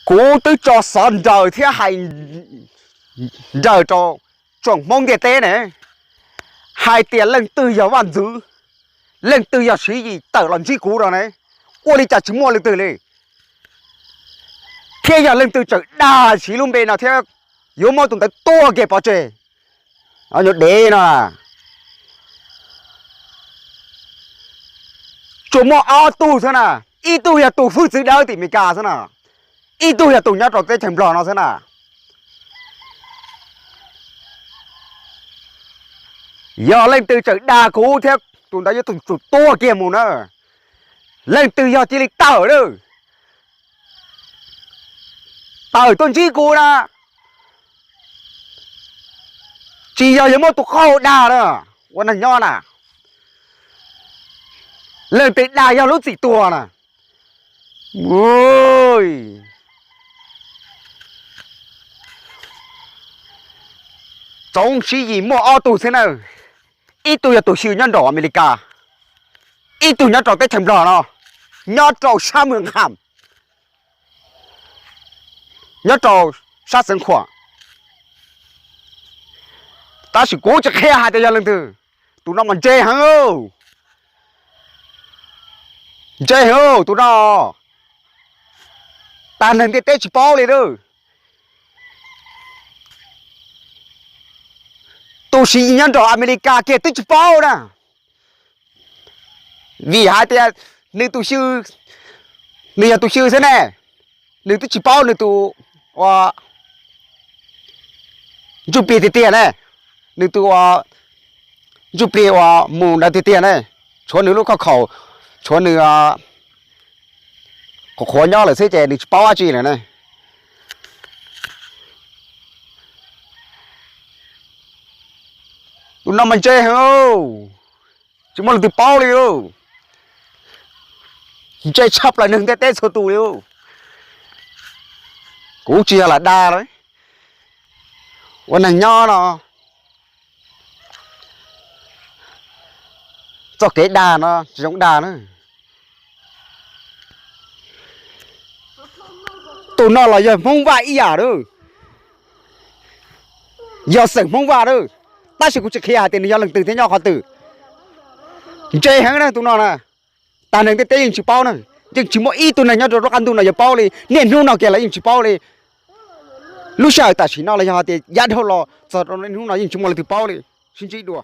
Kuv twb tso xov nraws thiab hais nraws rau tsoom Hmoob ntiaj teb ne, hais tias leej twg yog vaj ntxwv, leej twg yog Siv Yis tawm los ntsib kuv no ne, ua li cas tsis muaj leej twg li. Thiab yog leej twg tseem dag Siv lub npe no thiab yuav muab tus ntawd tua kiag pov tseg. Dev no, tsuas muaj ob tug xwb na, ib tug yog tus hwj txwv dawb tim Amelikas xwb na, ib tug yog tus nyob rau teb chaws Nplog no xwb na. Yog leej twg tseem dag kuv thiab tus ntawd yuav tsum tuag kiag mus na. Leej twg yog cia li tawm lawm, tawm tuaj ntsib kuv na, tsis yog yog muab tus qauj dag na, ua neeg nyob na, leej twg dag yog lub txim tuag na. Tsoom Siv Yis muaj ob tug xwb na, ib tug yog tus xyw nyob nraum Amelikas, ib tug nyob rau teb chaws Nplog no, nyob rau sab Mws Kham, nyob rau sab Xeev Khuam. Tab sis kuv tsis qhia hais tias yog leej twg. Tus no mas ntse heev, ntse heev tus no, tag neeg ntiaj teb tsis paub li lawm. Tus Siv Yis nyob nraum Amelikas kiag twb tsis paub na, vim hais tias nws tus xyw, nws yog tus xyw xwb ne, nws twb tsis paub nws tus ua ntsuj plig tiag tiag ne, nws tus ua ntsuj plig uas mus ntawd tiag tiag ne, tshuav nws lub khob khaum, tshuav nws qhuav qhuav nyob lawm xwb ces nws tsis paub dab tsi lawm ne. Tus no mas ntse heev, tsis muaj leej twg paub li. Ntse tshaj plaws neeg ntiaj teb txhua tus li. Kuv tsis yog lam dag lawm, ua neeg nyob no, txoj kev dag no tsis zoo dag na. Tus no los yog Hmoob Vaj ib yam lawm, yog xeem Hmoob Vaj lawm, tab sis kuv tsis qhia hais tias nws yog leej twg thiab nyob qhov twg. Ntse heev na tus no na, tag neeg ntiaj teb yeej tsis paub na, yeej tsis muaj ib tug neeg nyob rau lub qab ntuj no yuav paub li, niaj hnub no kiag los yeej tsis paub li. Lub sij hawm tam sim no los yog hais tias yav dhau los txog rau niaj hnub no yeej tsis muaj leej twg paub li. Sib ntsib dua.